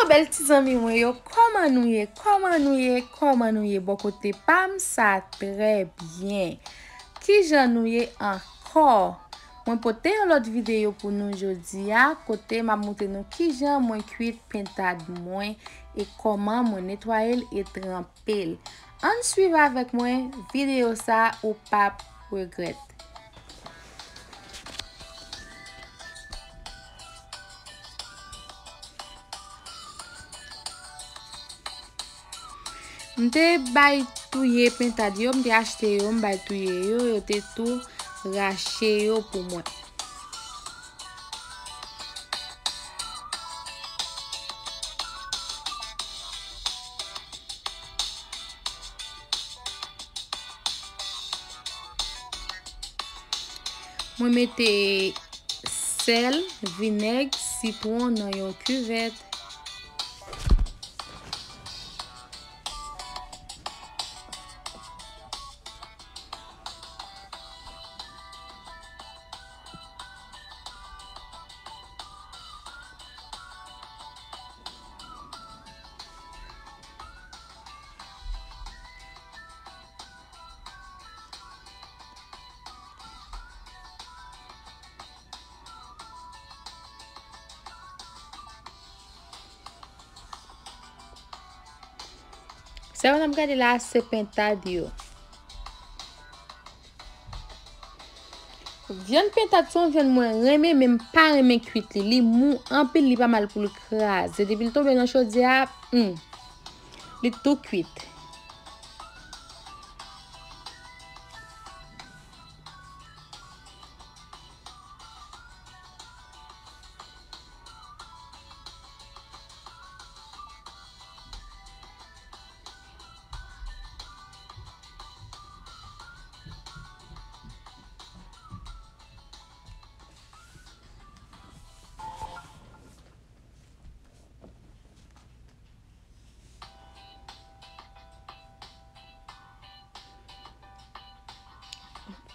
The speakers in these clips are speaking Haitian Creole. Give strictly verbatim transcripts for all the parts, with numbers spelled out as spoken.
Bèl ti zanmi mwen yo, kòman nou ye? Kòman nou ye? Kòman nou ye? Bò kote pa m, sa trè byen. Kijan nou ye ankò? Mwen pote yon lòt videyo pou nou jodi a, kote m ap montre nou kijan mwen kwit pentad mwen e kòman mwen netwaye l e tranpe l. Ann swiv avèk mwen videyo sa, ou p ap regrèt. M te bay touye pentad yo, m te achte yo, m bay touye yo, yo te tou rache yo pou mwen. Mwen mete sèl, vinèg, sitwon nan yon kivèt. Sa yo n ap gade la, se pentad yo. Vyann pentad se yon vyann mwen renmen, men m pa renmen kwit li. Li mou anpil, li pa mal pou l kraze. Depi l tonbe nan chodyè a, hmm, li tou kwit.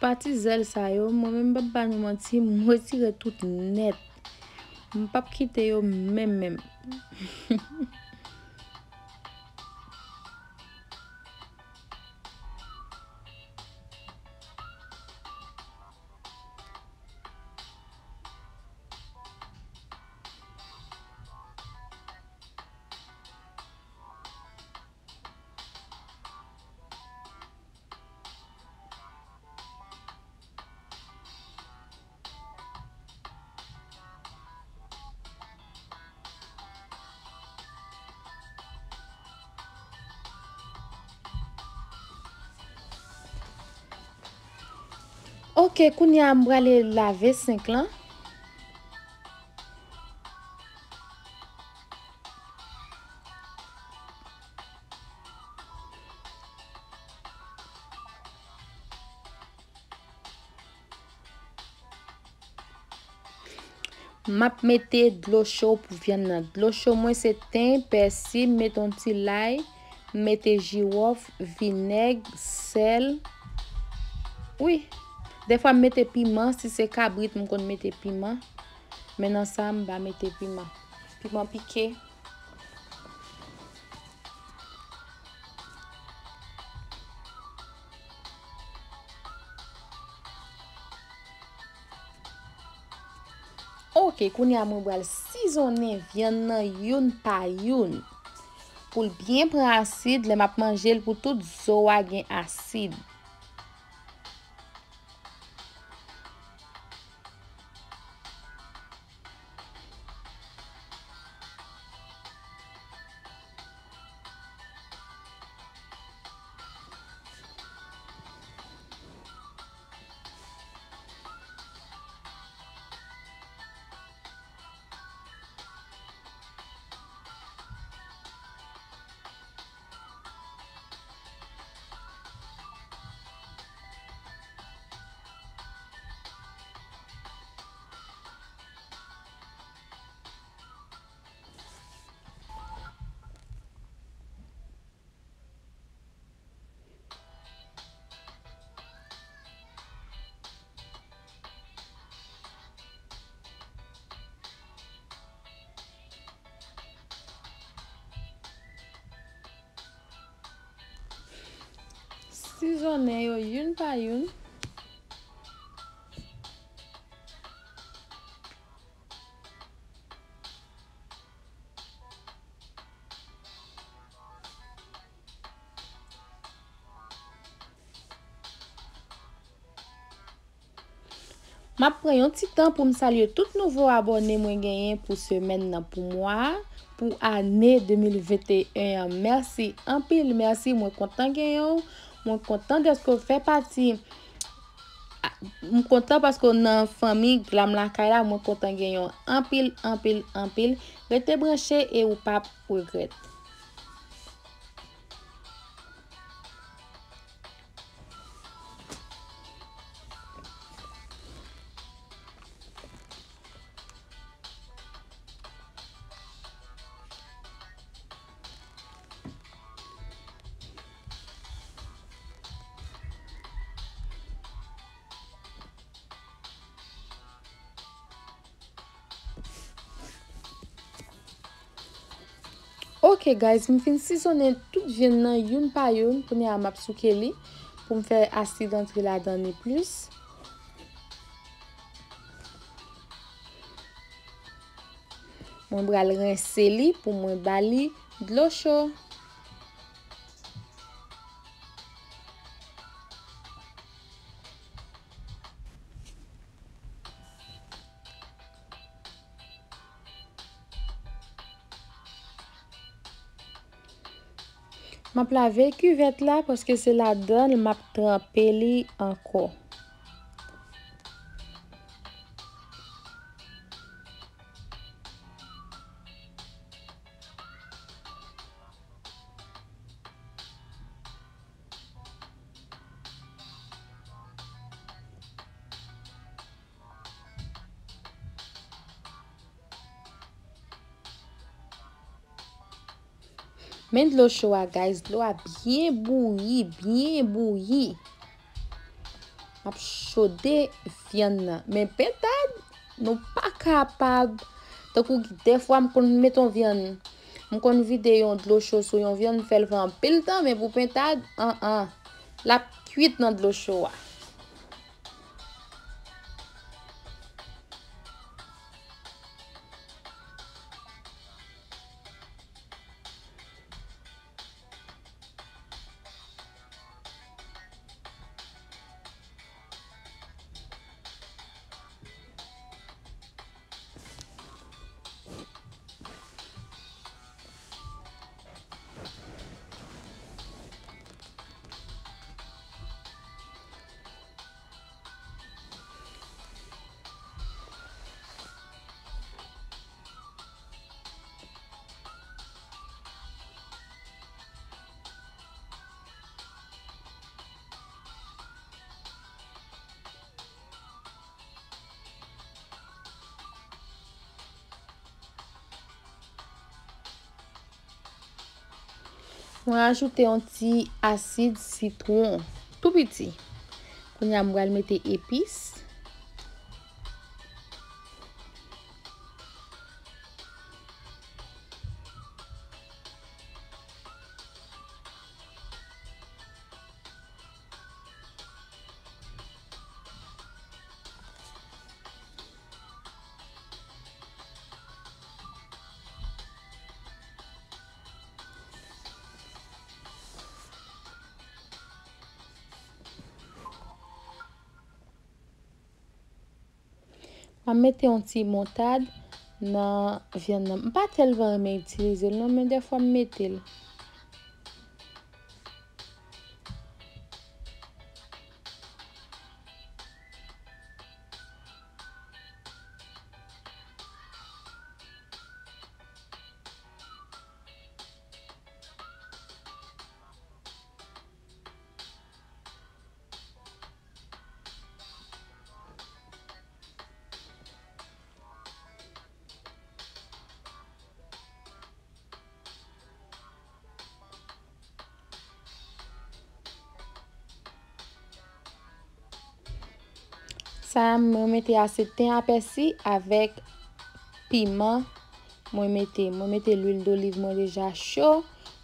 Pati zèl sa yo, mwen menm, m p ap ba nou manti, m retire tout nèt. M p ap kite yo menm, menm. Ok, kounye a m prale lave senk lan. M ap mete dlo cho pou vyann nan. Dlo cho mwen se ten, pèsi, m mete yon ti lay, m mete jiwòf, vinèg, sèl. Wi, dèfwa m mete piman, si se kabrit, m konn mete piman. Men nan sa, m pa mete piman. Piman pike. Ok, kounye a mwen pral sizonnen vyann nan youn pa youn. Pou l byen pran asid, lè m ap manje l, pou tout zo a gen asid. Sizonnen yo youn pa youn. M ap pran yon ti tan pou m salye tout nouvo abòne mwen genyen pou semèn nan, pou mwa a, pou ane de mil venteyen an. Mèsi anpil, mèsi. Mwen kontan genyen w. Mwen kontan dèske w fè pati. M kontan paske w nan fanmi Glam Lakay la. Mwen kontan genyen w anpil, anpil, anpil. Rete branche e ou p ap regrèt. Ok guys, m fin sizonnen tout vyann nan youn pa youn. Kounye a m ap souke li pou m fè asid antre ladan li plis. Mwen pral rense li pou mwen ba li dlo cho. M ap lave kivèt la paske se ladan l m ap tranpe li ankò. Men dlo cho a, guys. Dlo a byen bouyi, byen bouyi. M ap chode vyann nan. Men pentad, nou pa kapab. Tankou dèfwa m konn mete yon vyann, m konn vide yon dlo cho sou yon vyann, m fè l fè anpil tan, men pou pentad, an an, l ap kwit nan dlo cho a. Mwen ajoute yon ti asid sitwon tou piti. Kounye a, mwen pral mete epis. M ap mete yon ti moutad nan vyann nan. M pa tèlman renmen itilize l non, men dèfwa m mete l. Sa a, mwen mete ase ten a pèsi avèk piman. Mwen mete, mwen mete lwil doliv mwen deja cho.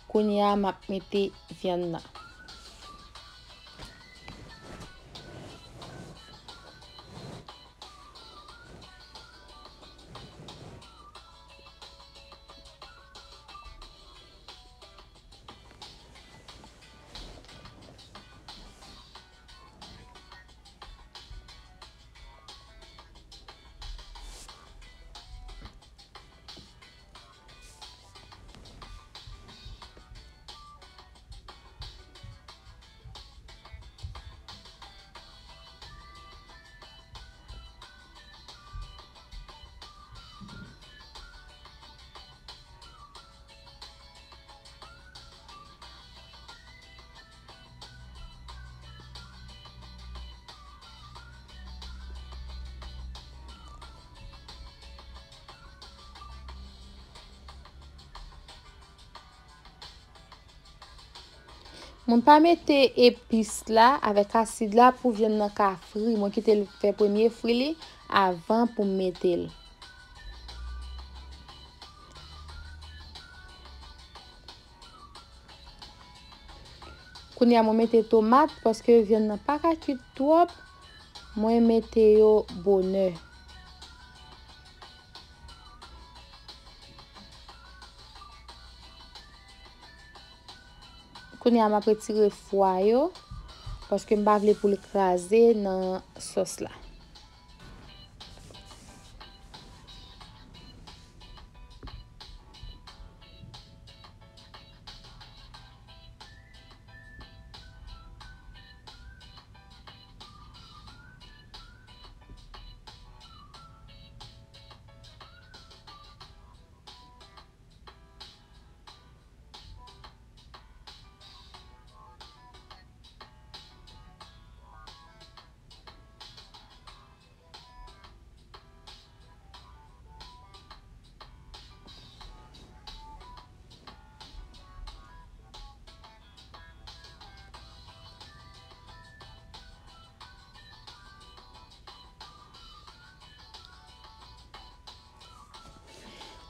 Kounye a, m ap mete vyann nan. Mwen pa mete epis la avèk asid la pou vyann nan ka fri. Mwen kite l fè premye fri li avan pou m mete l. Kounye a mwen mete tomat paske vyann nan pa ka kuit twòp. Mwen mete yo bonè. Kounye a m ap retire fwa yo paske m pa vle pou l kraze nan sòs la.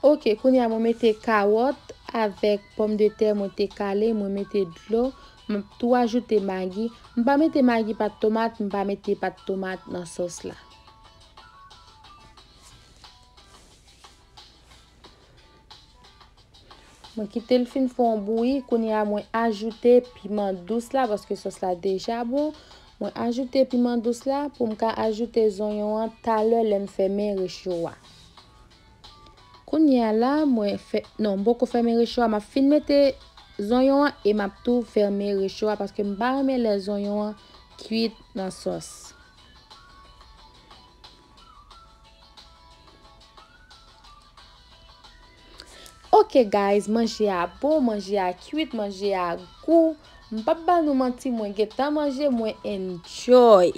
Ok, kounye a mwen mete kawòt avèk pòmdetè mwen te kale, mwen mete dlo, m ap tou ajoute magi. M pa mete magi pat tomat, m pa mete pat tomat nan sòs la. Mwen kite l fin fè yon bouyi, kounye a mwen ajoute piman dous la paske sòs la deja bon. Mwen ajoute piman dous la pou m ka ajoute zonyon an talè lè m fèmen recho a. Kounye a la, mwen fè, non, m poko fèmen recho a, m ap fin mete zonyon an e m ap tou fèmen recho a paske m pa renmen lè zonyon an kuit nan sòs. Ok guys, manje a bon, manje a kuit, manje a gou. M p ap ba nou manti, mwen gentan manje, mwen enjoy.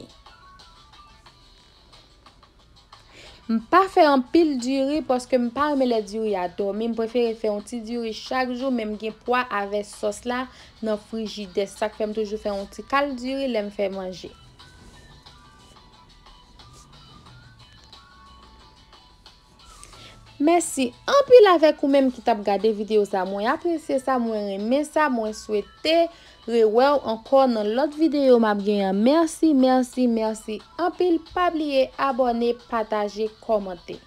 M pa fè anpil diri paske m pa renmen lè diri a dòmi. M prefere fè yon ti diri chak jou, men m gen pwa avè sòs la nan frijidè. Sa k fè m toujou fè yon ti kal diri lè m fè manje. Mèsi anpil avèk ou menm ki t ap gade videyo sa. Mwen apresye sa, mwen renmen sa, mwen swete rewè w ankò nan lòt videyo m ap gen an. Mèsi, mèsi, mèsi anpil. Pa bliye abòne, pataje, kòmante.